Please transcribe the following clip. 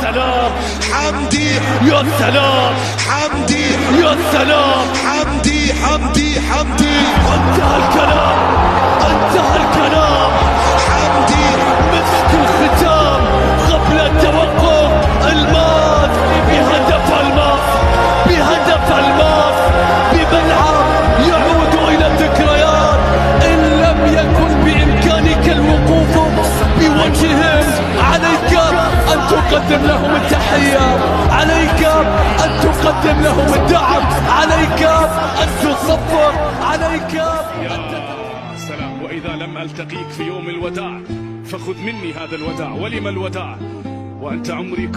سلام. حمدي. يا سلام. حمدي. يا سلام. حمدي حمدي حمدي. انتهى الكلام، انتهى الكلام. حمدي. مسك الختام قبل التوقف. الماس بهدف، الماس بهدف، الماس بملعب يعود إلى الذكريات. إن لم يكن بإمكانك الوقوف بوجههم، عليك أن تقدم لهم التحية، عليك أن تقدم لهم الدعم، عليك أن تصفق، عليك أن يا سلام، وإذا لم ألتقيك في يوم الوداع فخذ مني هذا الوداع، ولم الوداع وأنت عمري كله.